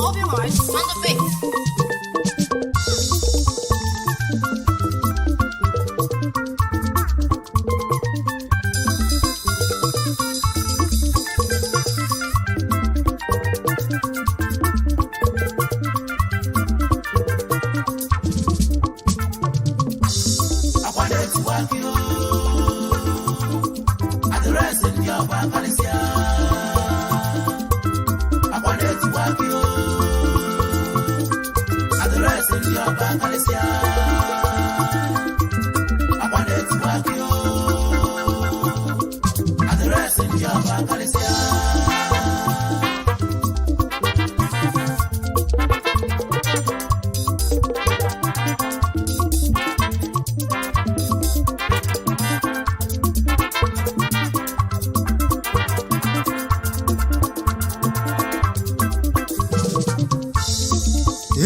Obi Mars on the beat. Akwa na-etiwa gị oo. Adreesị ndị ọgba karịsịa. Akwa na-etiwa gị oo. Adreesị ndị ọgba karịsịa. Akwa na-etiwa gị oo. Adreesị ndị ọgba karịsịa.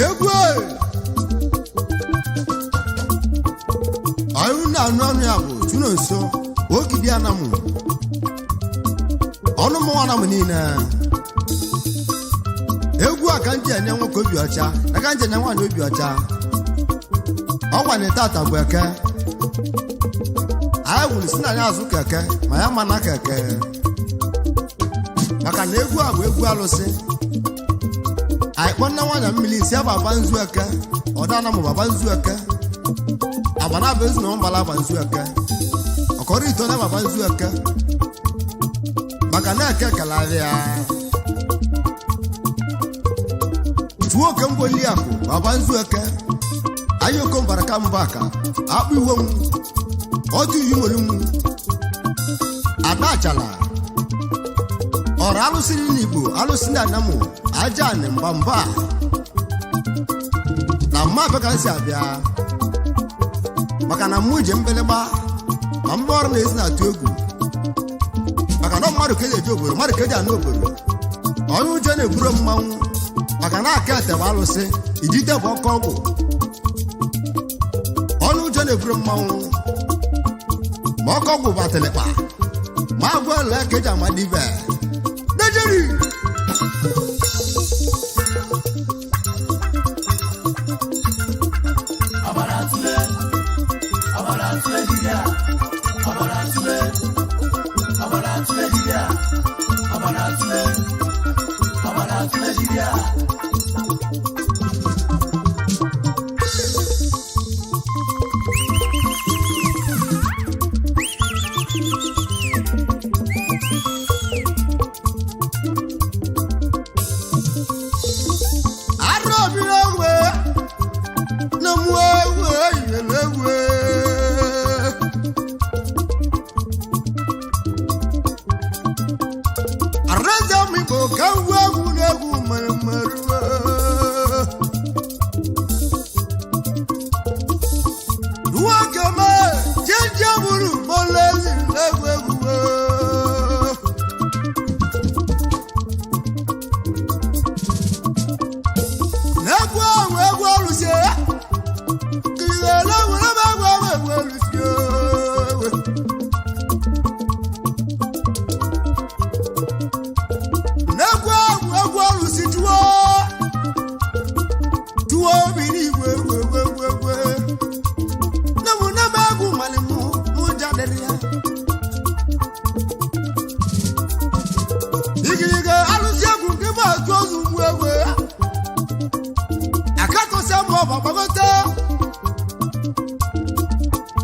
Egwu ọrụ na-anụ ọnụ ya bụ tụrụ nso ogidi anamụ ọnụ mụnwa anamụ niile. Egwu a ka m ji enye nwoke obi ọcha na ka m ji enye nwaanyị obi ọcha. Ọgwa na tata bụ eke anyị gwuru si na ya azụ keke ma ya mana keke, maka na egwu a bụ egwu alụsị. Anyị kpọ nna nwaanyị mmiri si ababa nzu eke ọdana mụ baba nzu eke agbana bụ ezu na mbala aba nzu eke ọkọrọ ito na baba nzu eke, maka na eke kelarịa tuo oke mgboli akụ baba nzu eke anyị okombara ka mba aka akpụ iwe m ọtụ iyi nwere mụ ada achala ọrụ alụsịrị n'Igbo alụsị na anamụ aja anị mgba mba na mma abịa ka m si abịa, maka na mụ ji mgbịlịgba ma mgba ọrụ na-ezi na-atụ egwu, maka na ọ mmadụ ka eji eje obodo, mmadụ ka eji anụ obodo. Onye ụjọ na-egburo mmanwụ, maka na aka ete bụ alụsị ijite bụ ọkọ ọgwụ. Onye ụjọ na-egburo mmanwụ ma ọkọ ọgwụ bụ atịlịkpa ma agwa ole ka eji ama dibe dejeri. Ọbara tụle, ọbara tụle dibịa, ọbara tụle, ọbara tụle dibịa, ọbara tụle, ọbara tụle dibịa. Arọbiri egwe na mụ egwe yere egwe. Arịza m Igbo ka ngwa egwu na-egwu mere mmerụ. Nwoke mee jeje bụrụ mọlezi egwu egwu. Egwu ahụ egwu ọlụsie kiriri egwu egwu egwu egwu ọlụsie n'egwu ahụ egwu ọlụsi tuwo tuwo obi n'igwe egwu egwu egwu egwu nne m nne m egwu mali mụ mụ jadịrị ya igirige alụsi egwu nke bụ atụ ozu mgbu egwu ya akatọsị mụ ọba gbagote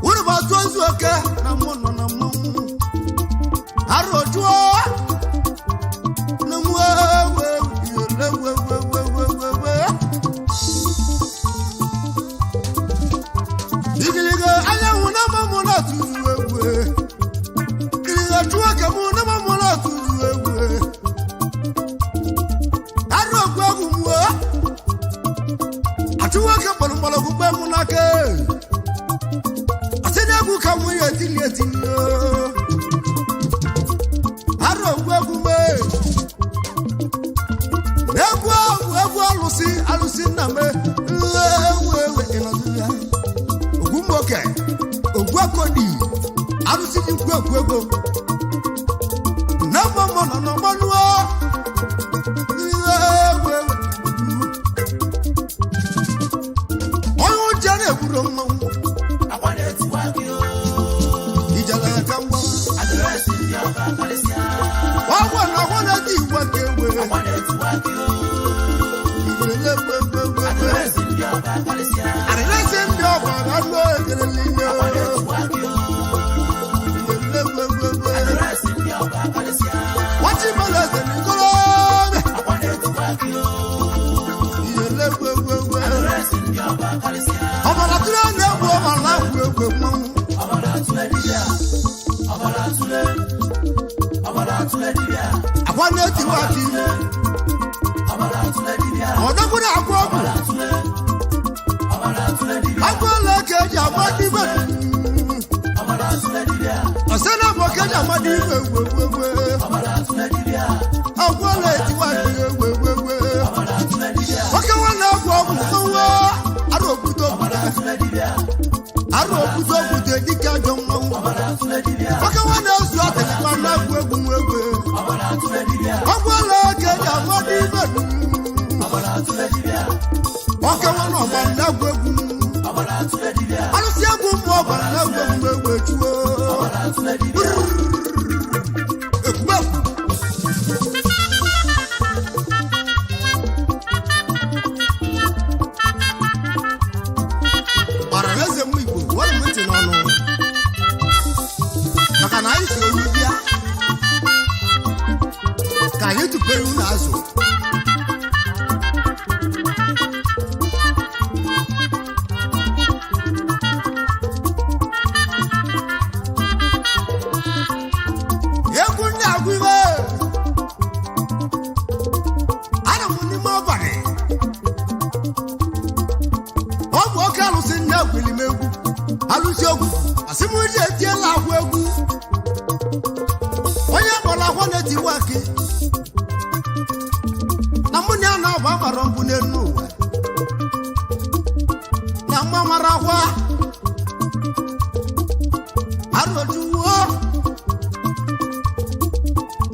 wúrú bá tó ń sún ọkẹ na mú nà na mú arò tó na mú ewé ewé. Ìgìrìgì anyanwụ na mụ mụ na tuzu ewe kìrìgì tó ọkẹ mụ na mụ mụ na tuzu ewe arò ògùn egwu mụ achụnwoke kpọrọ mgbọrọgwụ gbe mụ n'aka asị na egwu ka mụ ya etili etili arụ ogwu egwu mee na egwu ahụ egwu alụsị alụsị nna m ewu ewe ịnọdụ ya ogwu mgboke ogwu akodi alụsị ji nkwu ekwu ego. dibịa, ọbara tụle, ọbara tụle dibịa, Akwa na-etiwa akị. Ọbara tụle dibịa, Ọdọkwuru agwọ ọgwụ. Tụle, ọbara tụle dibịa, Agwọ ole ka eji ama dibịa? Ọbara tụle dibịa, Ọsị na abụọ ka eji ama dibịa egwegwegwe. Ọbara tụle dibịa, Agwọ ole etiwa akị egwegwegwe. Ọbara tụle dibịa, Oke nwanne agwọ ọgwụ nwa arụ okwute okwute. Tụle dibịa, Arụ okwute okwute dịka ajọ mmanwụ. Ọbara tụle dibịa, Oke nwanne ezu atịlịkpa na-agwụ egwu nwa egwe. Ọbara tụle dibịa, Agwọ ole ka eji ama dibịa? Ọbara tụle dibịa, Oke nwanne ọgba na-agwụ egwu. Ọbara tụle dibịa, Alụsị egwu mmụọ ọgbara na-agwụ egwu egwu echuo. Ọbara tụle dibịa. Ekwumekwu. Ọra na eze m Igbo were m ntị n'ọnụ maka na anyị si olu bịa ka anyị tụpere unu azụ. Egwu ndị agwụ iwe ana m n'ime abalị, ọ bụ oke alụsị nne egwuli m egwu alụsị egwu, asị m ji etiela agwụ egwu. Onye kpọrọ akwa na-etiwe akị na mụ na ya na-agba agbara mbụ n'elu ụwa na mma mara akwa arụjuwo.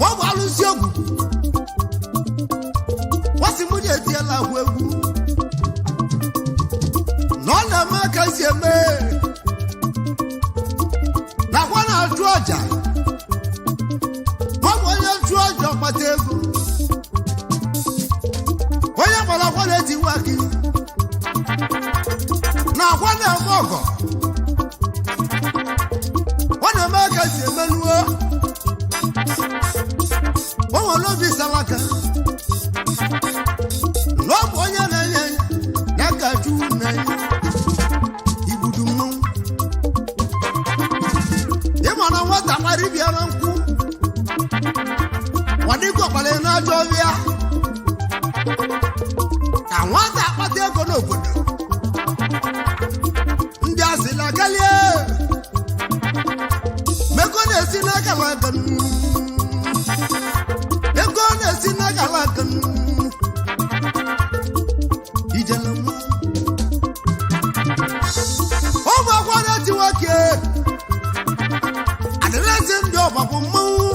Ọ bụ alụsị egwu, wasị mụ ji etiela agwụ egwu na ọ na-eme ka esi eme nakwa na-achụ ọja. Ọ bụ onye chụọ ọja ọkpata ego. Onye kpọrọ akwa na-etiwe akị na akwa na-eme ọgọ, ọ na-eme ka esi emenuo. O nwere obi salaka na ọ bụ onye na-enye enye na ka Chukwu na-enye igbudu mmanwụ. Ịma na nwata kpara ibia na nkwụ wadịgo kpara n'ajọ ọbịa ka nwata akpata ego n'obodo ndị asịla kalie mego na-esi n'aka laka, ego na-esi n'aka laka ijele mmanwụ. Ụmụ akwụkwọ na-eti nwoke adịrịsị ndị ọgbakọ mmanwụ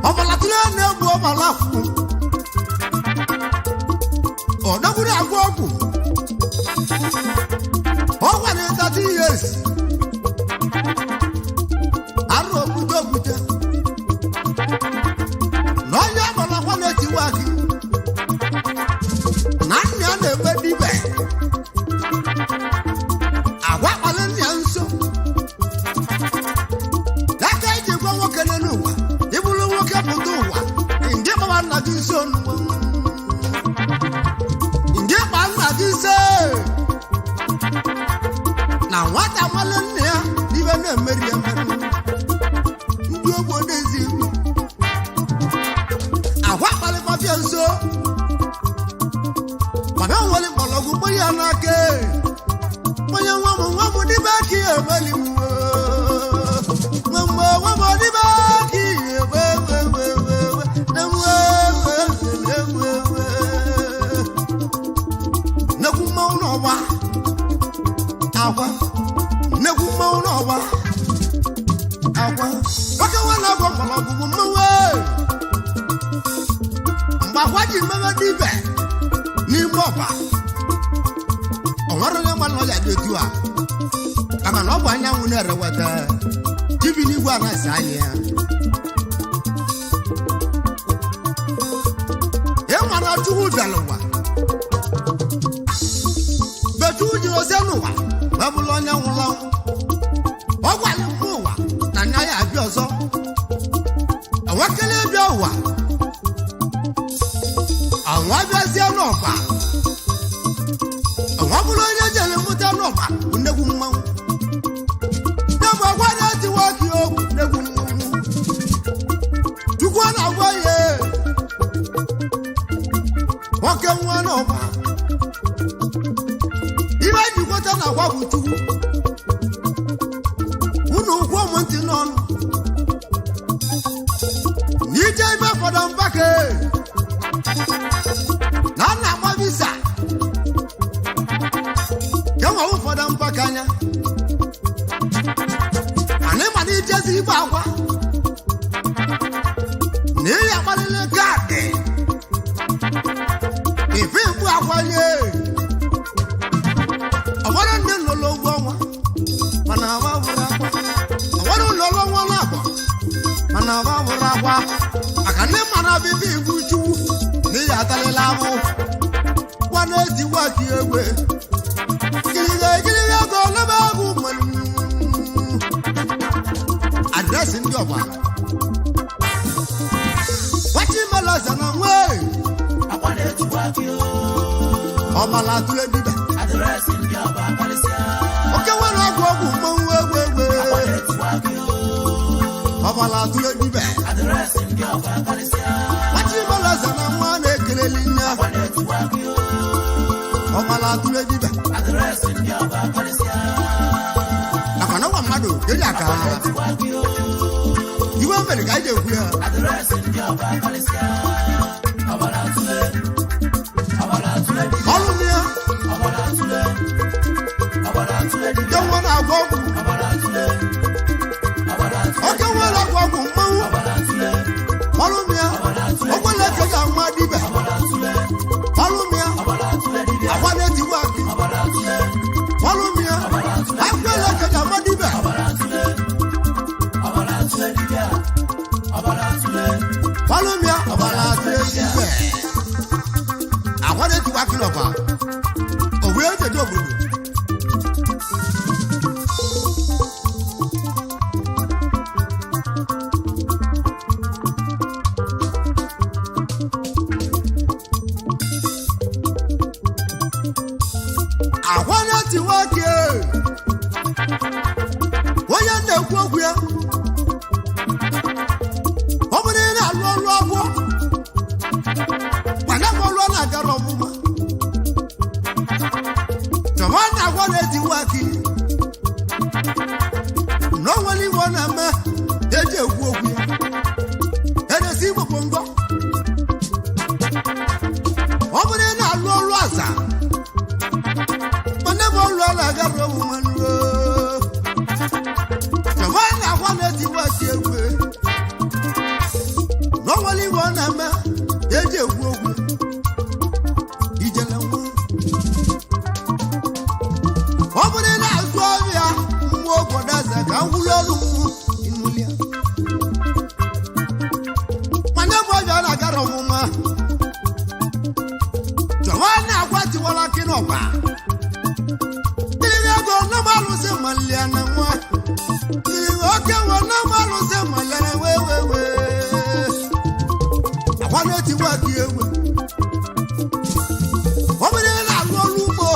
ọbala tụrụ na-egbu ọbala kwụ ọdọgburu agwọ ọgwụ. Ọ gwara 30 years arụ okwute okwute na onye ọbala akwa na-etiwa akị na nna ya na-eme dibe agwa kpali nna ya nso n'aka iji gwa nwoke n'elu ụwa ịbụrụ nwoke pụta ụwa ndị kpawa nna gị nso n'ụwa, ndị kpa nna gị nso na nwata nwale nna ya n'ibe na-emeri emeri ndị obodo ezi agwa kpalịkpabịa nso mana o nwere mgbọrọgwụ mkpụrụ ya n'aka. Onye nwa m, nwa m n'ime aka ya emeli m, nwa m, nwa m n'ime aka ya ewe ewe ewe ewe na m ewe ewe ewe nnekwu mmanwụ n'ọgba agwa, nnekwu mmanwụ n'ọgba agwa nwoke nwa na-agwa mgbọrọgwụ bụ mmanwụ. Mgbe agwa ji mebe dibe n'ime ọba, ọ nwere onye mmadụ ọya dị otu a maka na ọ bụ anyanwụ na-ereweta jibi n'igwe a na-asa anya ya. Ịma na Chukwu bịara ụwa mgbe Chukwu jiri ozie n'ụwa wee bụrụ onye nwụrụ anwụ, ọ gwara mma ụwa na anya ya abịa ọzọ enwekele bịa ụwa anwụ abịazie n'ọba. Ọ bụrụ onye jere mụta n'ọba bụ nnekwu mmanwụ. bụ Chukwu. Unu kwuo m ntị n'ọnụ n'ije ibe fọdụ mbake na a na-agba visa enwe ụfọdụ mbake anya, mana ịma na ijezi ibe akwa na ịya agbalịla kaadị ife mgbu akwanye. Ọgbara ndị lụrụ ụgwọ ọnwa, mana agba bụrụ akwa. Ọgbara ụlọ ọnwa na-abọ, mana agba bụrụ akwa, maka ndị mara bibi igbu Chukwu na ịya atalịla abụ gwa na-eti waki egwe gịrịga gịrịga ego lebe egwu mmanụ. Adreesị ndị ọbara wachimelaza na nwee Akwa na-etukwa gị o. Ọbala atụle dibịa. Adreesị ndị ọba karịsịa. Oke nwere ọgwụ ọgwụ mmanwụ egwu egwu. Akwa na-etukwa gị o. Ọbala atụle dibịa. Adreesị ndị ọba karịsịa. Wachimelaza na nwa na-ekeleli nne. Akwa na-etukwa gị o. Ọbala atụle dibịa. Adreesị ndị ọba karịsịa. Nakwa na nwa mmadụ eji aka Etukwa gị o. iwe mere ka anyị ji ekwu ya. Adreesị ndị ọba karịsịa. Ọbara atụle. Ọbara atụle dibịa. Ọrụ m ya. Ọbara atụle. Ọbara atụle Nke dibịa. nwa na-agwọ ọgwụ. Ọbara atụle. Ọbara atụle. Oke nwere ọgwụ ọgwụ mmanwụ. Ọbara atụle. Ọrụ m ya. Okwele ka ga nwa dibịa. Ọbara atụle. Ọrụ m ya. Ọbara atụle dibịa. Akwa na-etigbu akị. Ọbara atụle. Ọrụ m ya. Akwele ka ga nwa dibịa. Ọbara atụle. Ọbara atụle dibịa. Ọbara atụle. Ọrụ m ya. Ọbara atụle dibịa. Akwa na-etigbu akị n'ọba. O wee jeje obodo. Akwa na-etiwa akị. Onye na-ekwu okwu ya, ọ bụrụ ị na-alụ ọrụ ọgwụ, mana m ọrụ ọ na-agara ọmụma chọma na agwa na-etiwa akị na o nwere iwe ọ na-eme eji ekwu okwu ya edesi igbo bụ ngọ. Ọ bụrụ ị na-alụ ọrụ aza, mana m ọrụ ọ na-agara ọmụma nuo chọma na agwa na-etiwa akị egwe na o nwere iwe ọ na-eme eji ekwu okwu ijele nwa. Ọ bụrụ na azụ ọrịa mmụọ obodo eze ka ngwụrụ ọrụ mmụọ ịnụlịa, mana ebe ọbịa na-agara ọmụma chọwa na-agwa tiwara akị n'ọkpa tiri ego na alụsị malia na nwa tiri oke nwe na alụsị malia na wee wee wee akwa na-etiwa gị egwe. Ọ bụrụ na alụ ọrụ ugbo,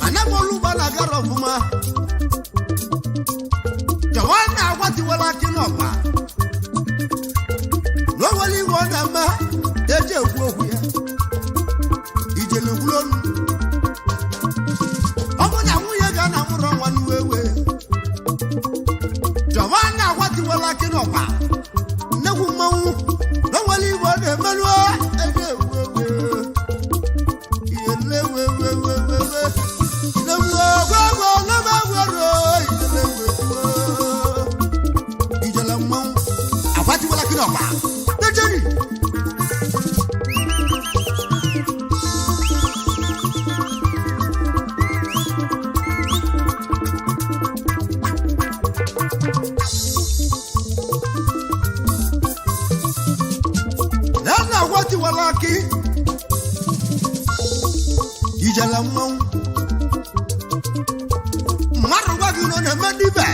mana ebe ọrụ ugbo na-agara ọfụma, chọwa na-agwa tiwara akị n'ọkpa na o nwere iwe ọ na-eme eji ekwu okwu ya ijele gwuru onu. Ọ bụ na nwunye ga na mụrụ nwa n'iwe ewe, chọwa na-agwa tiwara akị n'ọkpa nnekwu mmanwụ na o nwere iwe ọ na-emerụ eji ekwu okwu iyele wewewewewe ijele mmanwụ agwa tiwara akị n'ọkpa dejeri. Na agwa tiwara akị ijele mmanwụ mmadụ gwa gị nọ na-eme dibe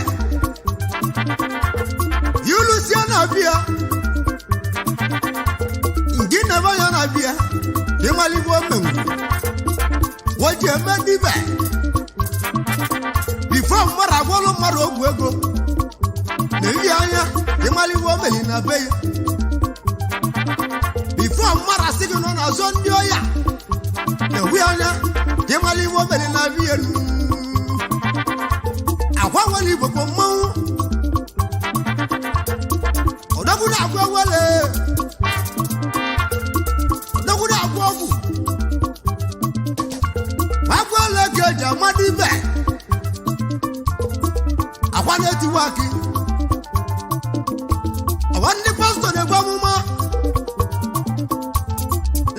ilusie na bịa ndị na-ebe ya na bịa ịmaligbo mmenwu o ji eme dibe bifo mmadụ agwọlụ mmadụ ogwu ego na iri anya ịmaligbo meli na be ya bifo mmadụ asị gị nọ n'azọ ndị ọya na-ewe anya Ịmala iwe obere na abịa elu. Agwa nwere igbo bụ mmanwụ. Odogwu na-agwa wele. Odogwu na-agwa ọgwụ. Agwa ole ka eji amadụ ibe. Akwa na-etiwa akị. Ọwa ndị pastọ na-egbu amụma.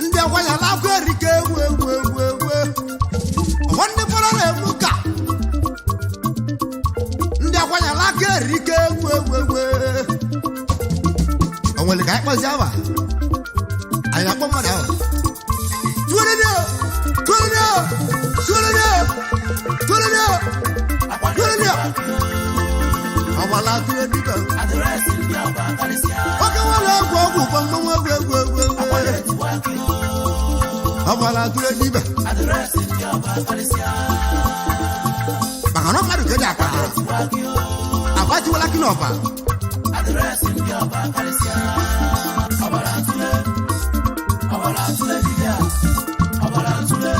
Ndị akwanyala akwa erike egwu egwu egwu egwu. Ọwa ndị fọrọ na-eme ụka. Ndị akwanyala aka erike egwu egwu egwu. O nwere ka anyị kpọzie awa? Anyị akpọ mmadụ awa. Tụrịrịọ! Tụrịrịọ! Tụrịrịọ! Tụrịrịọ! Tụrịrịọ! Ọgbala tụrụ dịka. Adịrịsị ndị ọba karịsịa. Oke nwere egwu ọgwụ ụgbọ mmanwụ egwu egwu egwu egwu. Akwa na-etiwa akị o. Ọgbala tụrụ dibịa. Adịrịsị ndị ọba karịsịa. Maka na mmadụ ka eji akpa. Tiwa akị o. Agbatiwala kí n'ọba. Adịrịsị ndị ọba karịsịa. Ọbara atụle. Ọbara atụle dibịa. Ọbara atụle.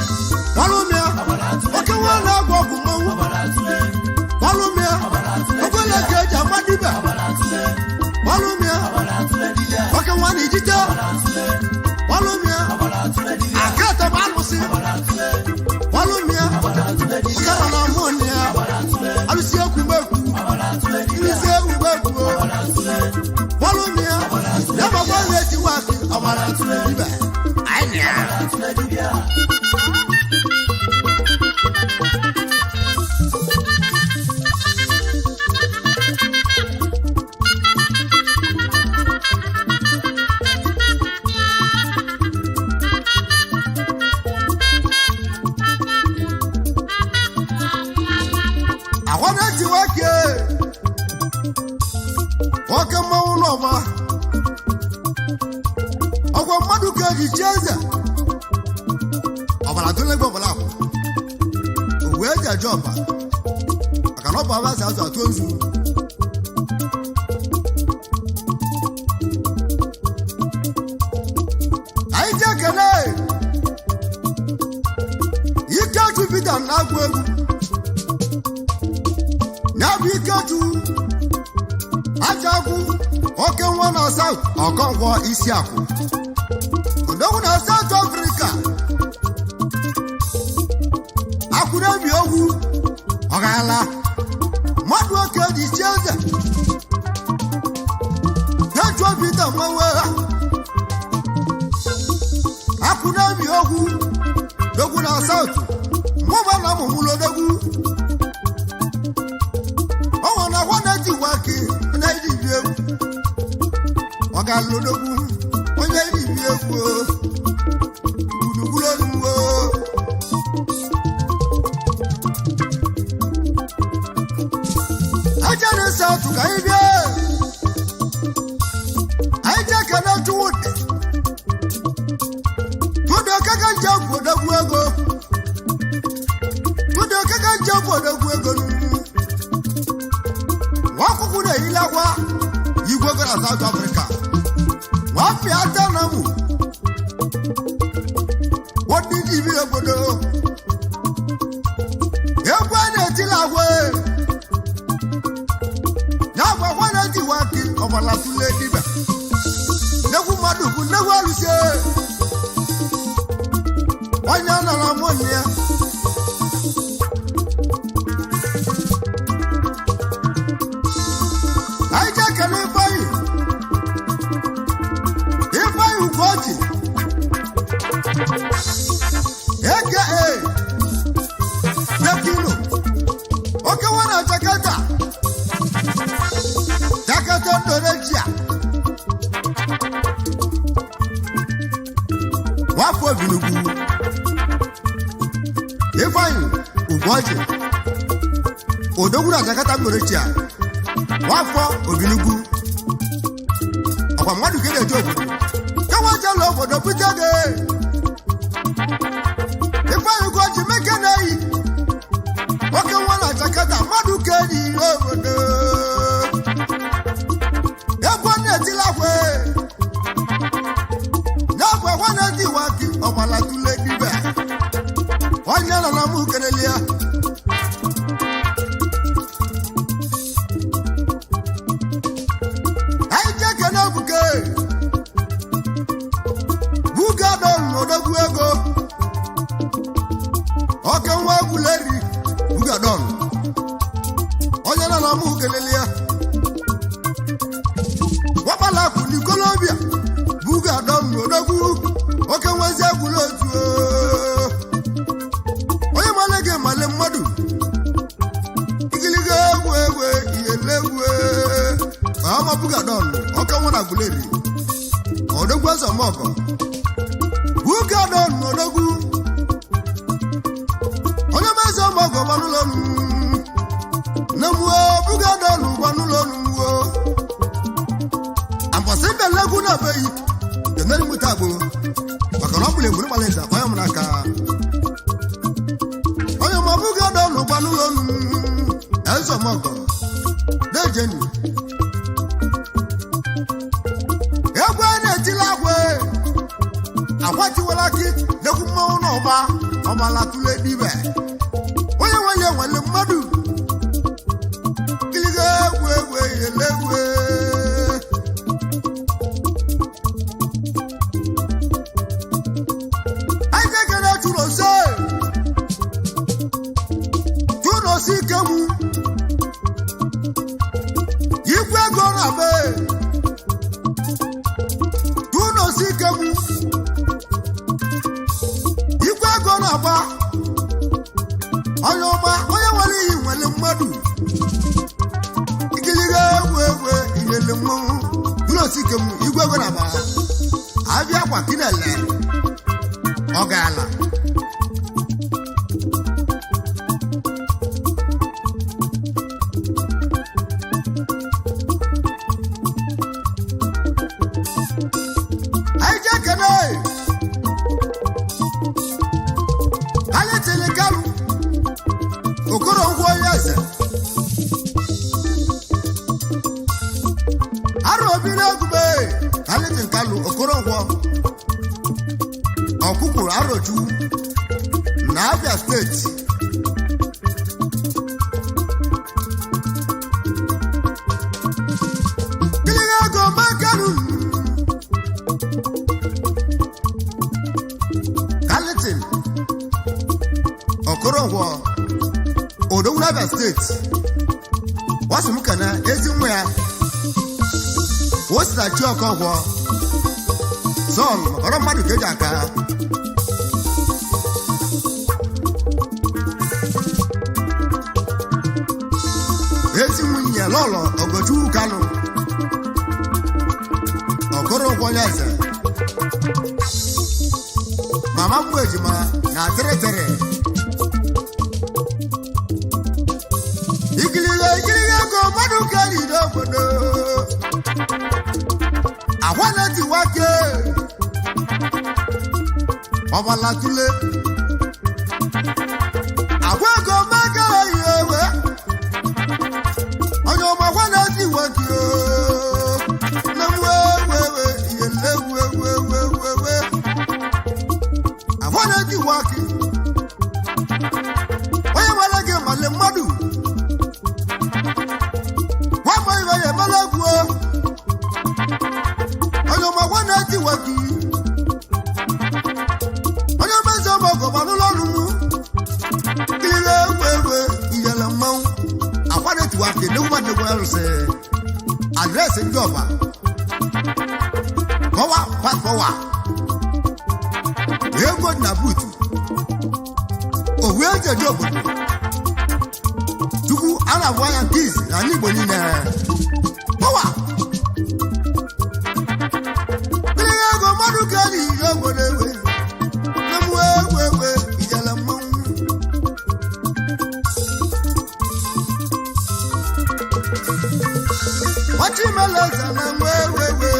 Kwalụmịa. Ọbara atụle. Oke nwere egwu ọgwụ mmanwụ. Ọbara atụle. Kwalụmịa. Ọbara atụle. Okwele ka eji ama dibịa. Ọbara atụle. Kwalụmịa. Ọbara atụle dibịa. Oke nwa na ijite. Ọbara atụle. Kwalụmịa. Ọbara atụle dibịa. Akata bụ alụsị. Ọbara atụle. Kwalụmịa. Ọbara atụle dibịa. Ọkara na mmụọ ya. Ọbara atụle. Alụsị egwu megwu. Ọbara atụle dibịa. Alụsị egwu megwu. Ọbara atụle. Kwalụmịa. Ya makwa na-etiwa akị. Ọbara atụle dibịa. Anyị na ya. Ọbara atụle dibịa. Akwa na-etiwa akị. Oke mmanwụ n'ọba. Ọkwa mmadụ ka eji chie eze. Ọbara tụle gị ọbara akwụ. Owu eji eje ọba. Maka na ọ bụ abazi azụ atụ ozu. Anyị ji ekele. Ikechu Peter na-agụ egwu. Ya bụ Ikechu. Aja agwụ oke nwa na South Ọkọnkwọ isi akwụ. Odogwu na South Africa. Akwụna ebi ogwu ọgala mmadụ oke ji chi eze. Kechuo Peter mmanwụ agha. Akwụna ebi ogwu dogwu na South. Mụba na amụmụlụ odogwu. Ọnwa na akwa na-etiwa akị onye iribi egwu. Ọ ga-alụ odogwu onye iribi egwu o. Gburugburu olugbo. Aja na South ka anyị bịa. Anyị jee kene Chukwudị. Chukwudị okeke nje bụ odogwu ego. Chukwudị okeke nje bụ odogwu ego n'ugwu. Nwa akwụkwọ na-eyila akwa igwe ego na South Africa. Nwafịa Tanamu. Wọ́n ní ibi obodo. Egwu a na-etila agwa. Ya bụ akwa na-etiwa akị ọbara tụle dibịa. Nnekwu mmadụ bụ nnekwu alụsị. Onye nara mụ nne ya. Anyị jee kele Ifeanyi. Ifeanyi Ugochi. Aka Dekino. Oke nwa na Jakarta. Jakarta, Indonesia. Nwafọ Obinugwu. Ifeanyi Ugochi. Odogwu na Jakarta, Indonesia. Nwafọ Obinugwu. Ọkwa mmadụ ka ị na-eje obodo. Kawa jela obodo bute gị. Ifeanyi Ugochi meke na-eyi. Nwoke nwa na Jakarta mmadụ ka enyi ihe obodo. Egwu ọ na-etila akwa. Ya bụ akwa na-eti iwa akị ọbara tụle dibịa. Onye nọ na mụ kelele ya. Nwakpala akụ n'ikolobịa buga dọn n'odogwu oke nwezi egwula otu o. Onye male gị male mmadụ igiliga egwu egwu iyele egwu ọma buga dọn oke nwa na guleri odogwu ezemọgọ buga dọn n'odogwu onye meze ọmọgọ gbanụlọ nne m buga dọn gbanụlọ nwo ambọsị mbelegwu na beghị emeri mụta agbo maka na ọ bụla egburu gbalịza onye mụrụ aka onye ma buga dọn gbanụlọ ezemọgọ dejeni egwu a na-etila agwa akwatiwela gị lekwu mmanwụ n'ọgba ọgbala tụle dibe onye nwere nwere mmadụ kiliga egwu egwu eyele egwu. Anyị na-ekele chụrụ ose chụrụ ose ikegbu igwe ego na be chụrụ ose ikegbu igwe ego na-agba onye ọma onye nwere iyi nwere mmadụ ikiliga egwu egwu ilele mmanwụ dulosikem igwe ego na-agba abịa kwa kinele ọ gaala. Anyị jee kene anyị tiri kalụ okoronkwo onye eze arụ obi n'egube anyị tiri kalụ okoronkwo ọkwụkwụrụ arochu na Abia steeti kiliga ego makalu Carlton Okoronkwo Odogwu n'Abia steeti wasị m kana ezi nwa ya osita chi Okonkwo Sọl ọrọ mmadụ ka eji aka ezi nwunye lọlọ Ogochukwu Kanụ Okoronkwo onye eze mama mmụ ejima na tịrịtịrị ikiliga ikiliga ego mmadụ keriri obodo akwa na-etiwa ke ọbala tule akwa ego maka ihe ewe onye ọma akwa na-etiwa ke na m wee wee wee ihe nlegwu egwu egwu egwu egwu akwa na-etiwa ke onye nwere gị male mmadụ nwamba ibe ya emela egwu onye ọma akwa na-etiwa ke onye mezi ọma ọgọba n'ụlọ ọrụ m kilile egwu egwu iyele mmanwụ akwa na-etiwa ke n'egwu nnegwu arụsị adreesị ndị ọba kọwa pakọwa ego dị na buutu owu eji eji obodo chukwu a na-agwa ya nke izi na ndị Igbo niile kọwa kilile ego mmadụ ka eji ije obodo ewe nne m wee wee wee ijele mmanwụ ọchịmeleze na wee wee wee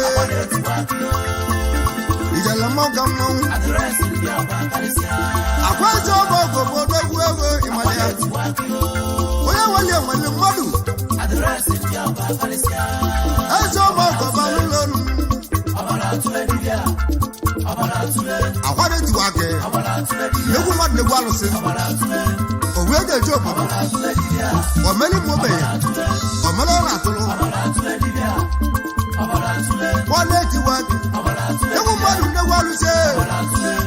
ijele mmanwụ ka mmanwụ Adreesị ndị ọba karịsịa. akwa eze ọba ọgụ obodo egwu ego ịmara ya onye nwere nwere mmadụ Adreesị ndị ọba karịsịa. eze ọba ọgụ ọba n'ụlọ ọrụ Ọbara tụle dibịa. Ọbara tụle. akwa na-etiwa gị Ọbara tụle dibịa. egwu mmadụ na-egwu alụsị Ọbara tụle. owu eji eji obodo Ọbara tụle dibịa. omeli mma ogbenye omeli ọ na-atụrụ Ọbara tụle dibịa. Ọbara tụle. kwa na-etiwa gị Ọbara tụle. egwu mmadụ na-egwu alụsị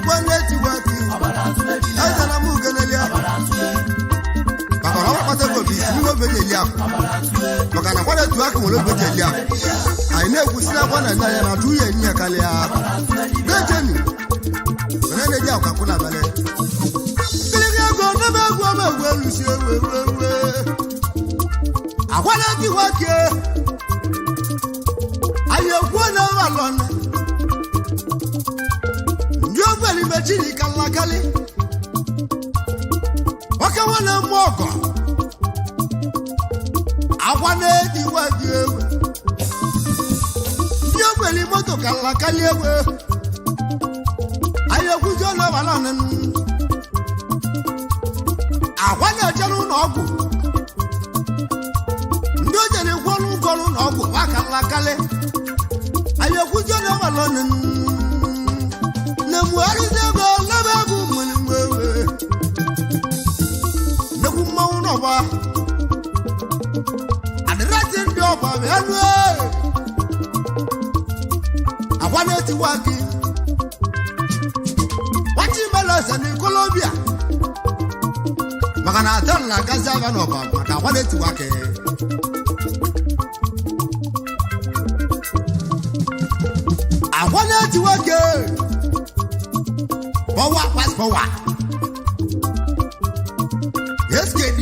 kwa na-etiwa gị Ọbara tụle dibịa. eze na mụ ugenelia Ọbara tụle. maka na ọ kpata ego bụ isi n'ime obenye eli akụ, maka na akwara etu aka nwere obi eji eli akụ. Anyị na-ekwusi na akwa na anya ya na atụ ya enyi ya karịa dejeni were na-eji akwa akwụ n'abalị kịrịkị ego n'ebe egwu ọma egwu elusi ewu ewu ewu akwa na-eti nwoke. Anyị ekwuo na ewu alọna ndị ogbenye mechiri kalakali nwoke nwanne mmụọ ọgọ akwa na-eti nwoke ewu ndị ogbenye moto kalakali ewu. Anyị ekwuzi ọnụ abalị ọnụnụ akwa na-eje n'ụlọ ọgwụ ndị o jere kwuo n'ụgwọ n'ụlọ ọgwụ wakalakali. Anyị ekwuzi ọnụ abalị ọnụnụ na-emugharịzi ego lebe egwu nwere mgbe nnekwu mmanwụ n'ọgba adịrịsị ndị ọgba bịa nue akwa na-etiwa gị nwachi meleze na ikolobia maka na atan na-agazi agha n'ọba maka akwa na-etiwa gị akwa na-etiwa gị power pass power. SKD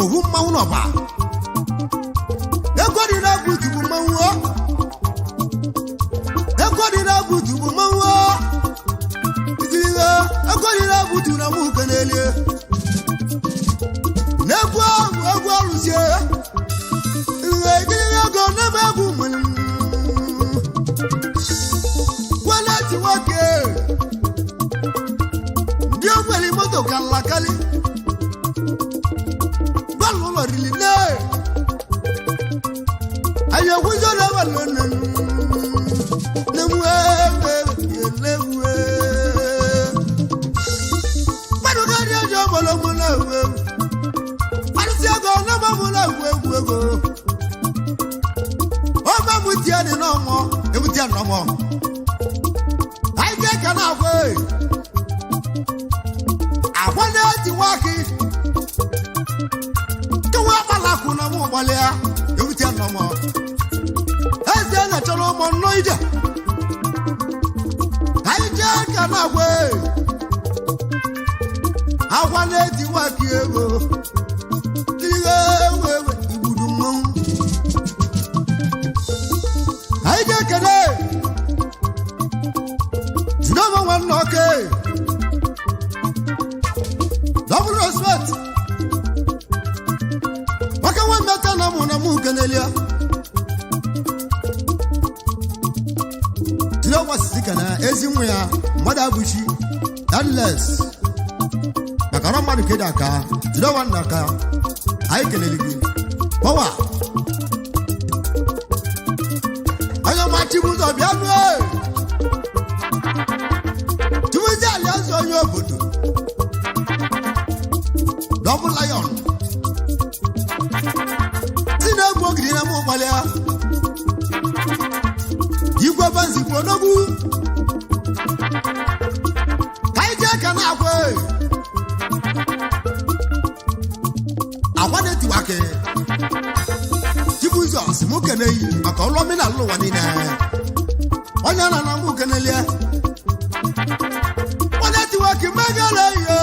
owu mmanwụ n'ọba ego dị na-egwu tupu mmanwụ o ego dị na-egwu tupu mmanwụ o itirigo ego dị na-egwu tu na mụ kenelie na-egwu ahụ egwu ọlụzie ihe itirigo ego n'ebe egwu nwere kweleti nwoke ndị ogbenye moto kalakali bọ́ọ̀lù lọ rìlì náà àyẹ̀wò yọ̀rọ̀ wà lónìí lẹ́wọ́ gbọ́dọ̀ kárí ọjọ́ bọ̀lọ́mọ náà wẹ̀ pàṣẹ ẹ̀gọ́ ọlọ́mọ náà wẹ̀ wẹ̀ ọmọ mu tiẹ̀ ní náà mọ̀ ewu tiẹ̀ nà mọ̀ àyíké kan náà wẹ̀ àwọn náà ti wá kí kewa akpalakụ na mụ gbalịa ewute nnọmọ eze na-achọrọ ụmụ nnọọ ije anyị jee ka na-agwa agwa na-eti nwaki ego ihe ewe ewe igbudu mmanwụ. Anyị jee kene jidoma nwanne ọke double respect maka nwa mmeta na mụ na mụ kenelia jiri ọgbasisi ka na ezi nwa ya mmadụ abụchi endless maka na mmadụ kedu aka jiri ọwa nna aka anyị kelele gị pọwa onye ma Chibụzọ bịa nue Chibụzọ aliazụ onye obodo double lion si na-egwu ogiri na mụ gbalịa igwe banzikwu odogwu ka anyị jee ka na-agwa agwa na-etiwake Chibụzọ si mụ keneyi maka ọlụ omenala ụwa niile onye na na mụ kenelie onye tiwake megere ihe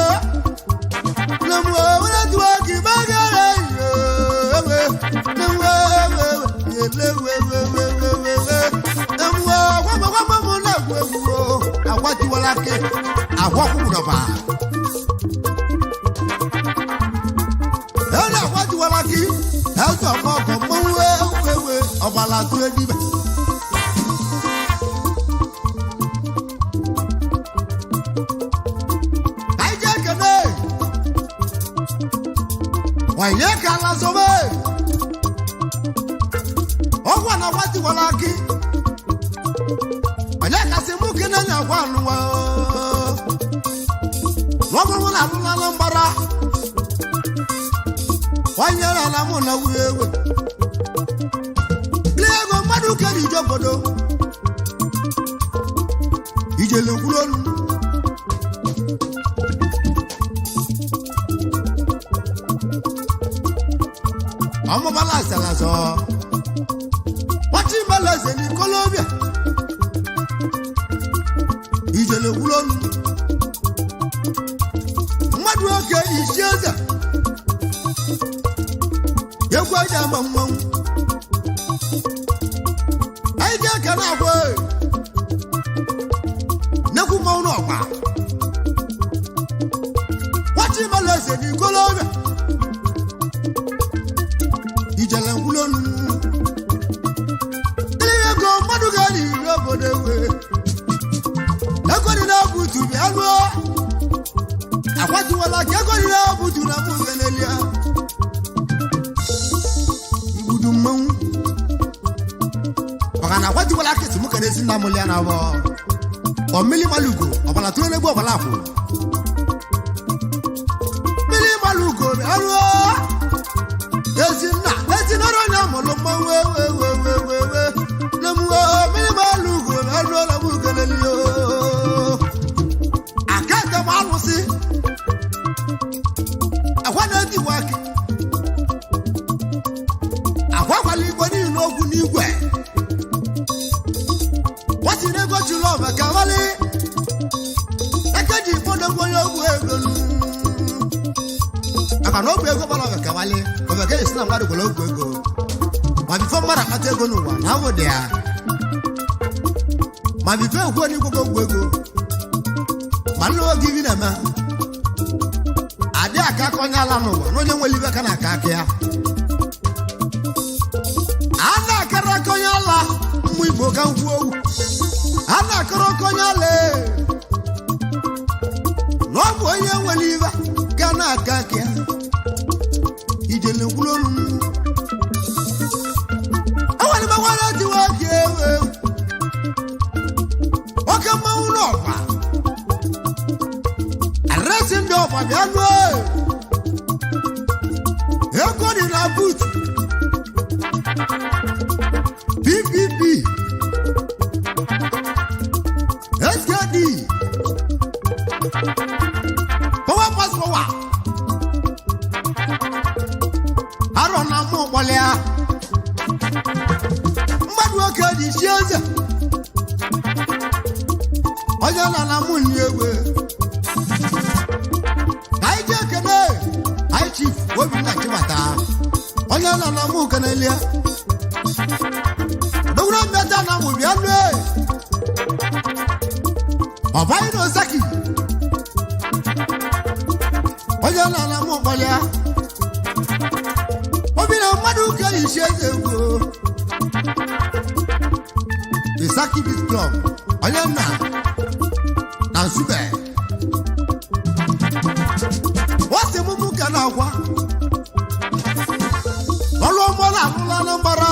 na mụ onye tiwake megere ihe ewe ọgbala tụrụ dibe anyị jee kene wanye ka ala zobe ọgwụ na gbatiwala akị onye kasị mụ kene na agwa anụwa n'ọbụrụ na alụla na mgbara kwanyere ala mụ na wuru ewe lee ego mmadụ kere ije obodo ijele kwuru olu Ọmụbala asalazọ nwachibalaeze n'ikolobịa ijele gwulonu mmadụ oke isi eze egwu aja ama mmanwụ anyị ji aka na-agwa nnekwu mmanwụ n'ọgba nwachibalaeze n'ikolobịa ijele ngwulonu ndị ego mmadụ ga-eri iri obodo ewe ego dị na-ebutu bịa lụọ akwatiwala ka ego dị na-ebutu na mụ ngenelia mgbudu mmanwụ maka na akwatiwala akịtị mụ kere ezi nna mụlịa na abọ ọmmili malugo ọbala tụrụ n'egbu ọbala akwụ mmiri malugo bịa lụọ ezinna ezinọrọ onye mụrụ mmanwụ ewewewewewe na mwe mmiri malu ugo na anụ ọla m ugelelio akada m alụsị akwa na-etiwa aka akwakwala igwe niile okwu n'igwe wasiri ego chụrụ ọba ka wali eke ji kpọdogbu onye ogwu ego maka na ọgwụ ego gbara ọbịa kawali ọbịa ka esi na mmadụ gwara ọgwụ ego ma bifo mmadụ akpata ego n'ụwa na awụ dị ya ma bifo ekwu onye igwe ọgwụ ego ma nna oge ibi na-eme adị aka aka onye ala n'ụwa na onye nwere ibe ka na-aka aka ya a na-akara aka onye ala mmụ igbo ka ngwu owu a na-akara aka onye ala ee. Na ọ bụ onye nwere ibe ga na-aka aka ya ijele kwuru olu m enwere m enwere tiwa oke ewu oke mmanwụ n'ọgba aresi ndị ọgba bịa lụọ ego dị na but ppp skd power pass power arọ na mụ kpọlịa mmadụ oke dị chi eze onye na na mụ nri egwe ka anyị jee kene anyị chief Obinna Chibata onye na na mụ kenelia dogoro mmeta na mụ bịa lue ọbanyị na osaki onye na na mụ kpọlịa obi na mmadụ ka isi eze egwu the Saki Beat Club onye nna na Nsube nwasị mụmụ ka na-akwa ọlụ ọmọ na-alụla Anambra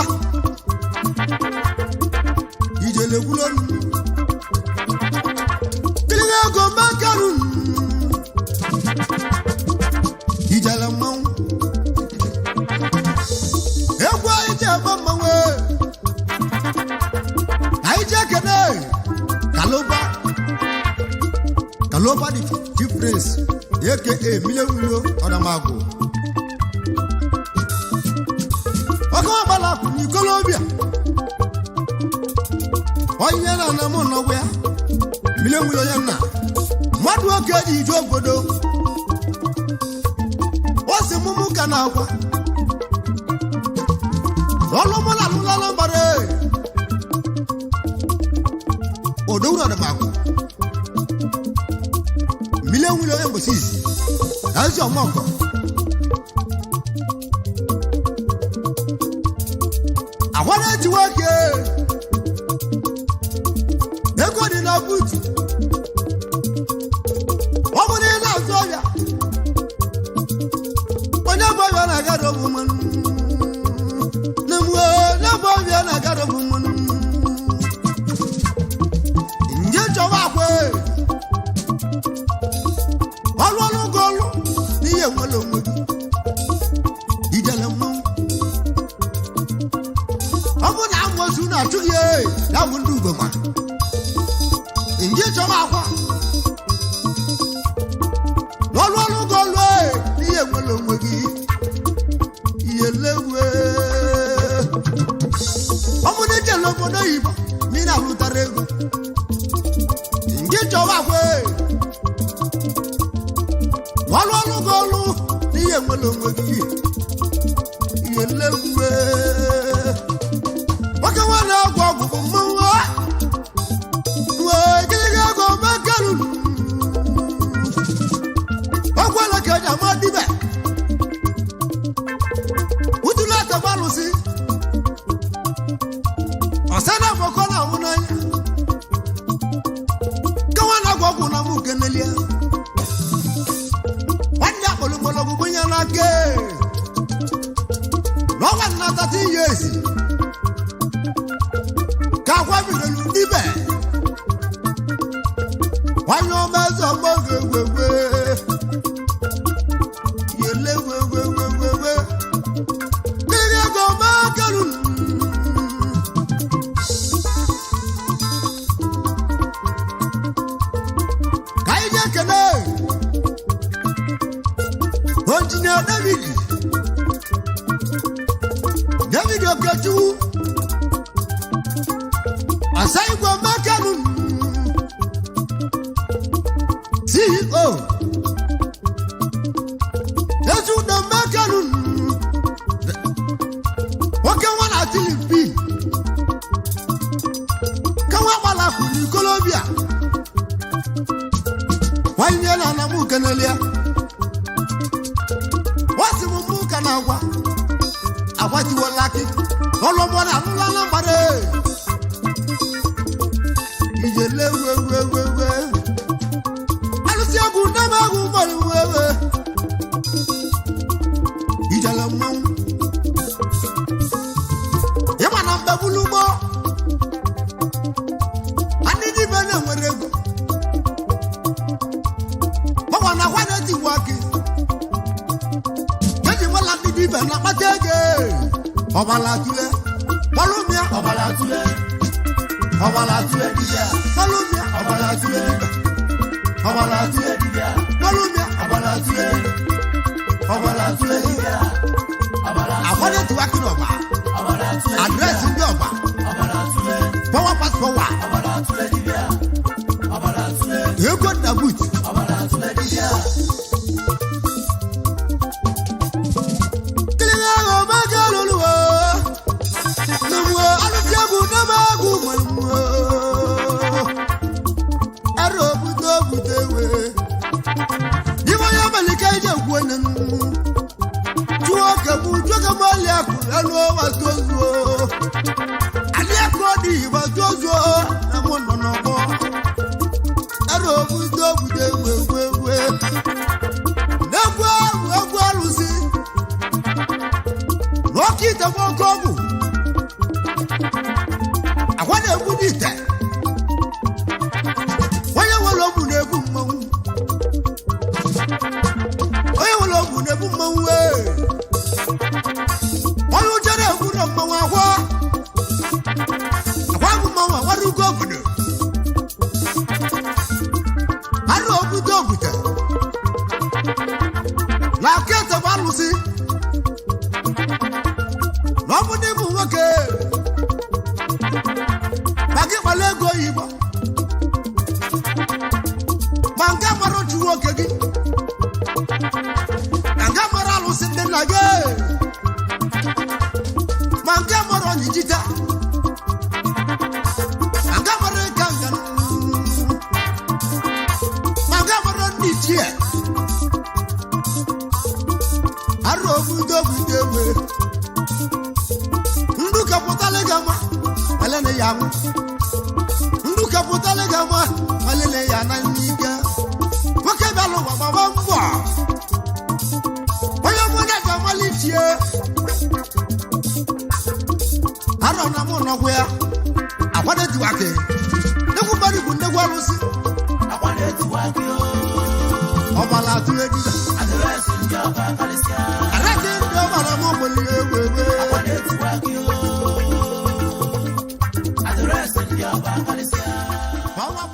ijele gwulolu kiri ego makaru ijele mmanwụ egwu anyị ji agba mmanwụ anyị ji ekene kaloba kaloba the chief prince aka million wilo ọdamagụ ọkụ ọgbala kwụ n'ikolobịa onye na ana m nọgwa ya million wilo onye nna mmadụ oke ji ije obodo o si mụmụ ka na-agwa ọlụmọlá lụlá mbara odowuru ọdụmakụ mmiri enwere onye mgbosi izi ezi ọmọgọ agwa na-eji nwoke ego dị na buutu ọ bụrụ na ị na-azụ ọbịa onye bụ ọbịa na-agara ọbụ mmanụ onye bụ ọbịa na-agara ọbụ mmanụ nje chọba akwa ọlụ ọlụ gị ọlụ n'ihe nwere onwe gị ijele mmanwụ ọ bụ na amụozu na-achụ gị ee ya bụ ndị ugoma nje chọba akwa ọlụ ọlụ gị ọlụ ee n'ihe nwere onwe gị ihe lewe Ijele egwuwe nwoke nwa na-agwọ ọgwụ bụ mmanwụ wee gịrịgị ego mekelulu ọgwụ ala ka eji ama dibe utulu ataba alụsị ọsẹ na afọkọ na ahụ n'anya kawa na agwọ ọgwụ na mụ kenelia nwanne akpọrọ mgbọrọgwụ gbunye n'aka n'ọnwa nna tata ihe ezi ka akwa bidoro dibe nwanyị ọma eze ọgbọ ga-egwegwe yele gwegwegwegwe mmiri ego makeru. Ka anyị jee kele Injinia David David Okechukwu Asa Igwe Mekelu, CEO Ezudo Mekelu, nwoke nwa na Filipi ka nwa gbalapụ n'ikolobịa nwanyị na ana m kenelia wọ́n mú mú kana wa àwa ti wọ laki ọlọmọ náà ńlá lámbàdé ìyẹlẹ wéwéwéwé alùsíàgùn dábàgùn bọ̀lù wéwé ìjẹlẹ mú ìmọ̀nà mbẹ́búlúgbọ́ anídìbẹ́ náà wẹ̀rẹ̀ gùn bọ́wọ̀ náà wà ní ti wá kí eji nwela ndị dibịa na-akpata ego. Ọbala tule kpọlụmịa, Ọbara tule, ọbara tule dibịa, kpọlụmịa, ọbara tule dibịa, ọbara tule dibịa, kpọlụmịa, ọbara tule, ọbara tule dibịa, ọbara, akwado tiwaki n'ọba ọbara tule, adreesị ndị ọba ọbara tule, pọwa pas pọwa ọbara tule dibịa, ọbara tule, ego na but. Ọbara tule dibịa. Kiri ahụ maka lụlụwo lụwo alụsị egwu n'ebe egwu nwere arụ obute obute wee ibe onye melike ije gwuo nne m chụọ kemụ chụọ kemụ ọlị akụ elu ọwa tozuo adị akụ ọdị igba tozuo na mụ nọ n'ọgbọ arụ obute obute wee wee wee n'egwu ahụ egwu alụsị n'oke ite bụ oke ọgwụ akwa na-egbu n'ite onye nwere ogwu na-egbu mmanwụ onye nwere ogwu na-egbu mmanwụ ee onye ụjọ na-egbu na mmanwụ akwa akwa bụ mmanwụ akwara ugo obodo arụ obodo obute na aka ete bụ alụsị na ọ bụ ndị bụ nwoke maka ịkpala ego oyibo ma nke mara otu nwoke gị na nke mara alụsị ndị nna gị ma nke mara onyijita ma nke mara ịka nga ma nke mara ndị ichie arụ obodo obodo egbe ndụ kapụtala gị ama malene ya anwụ ndụ kapụtala gị ama malene ya na n'ike nwoke bịara ụwa gbaba mbọ onye ọbụla ji amalitie arọ na mụ nọgwụ ya akwadetiwake nnekwu mmadụ bụ nnekwu alụsị Akwa na-etiwa gị o, ọbala atụle dibịa adịrịsị ndị ọba karịsịa. arasị ndị ọbara m ogbenye egwu egbe. Akwa na-etiwa gị o, adịrịsị ndị ọba karịsịa. Power.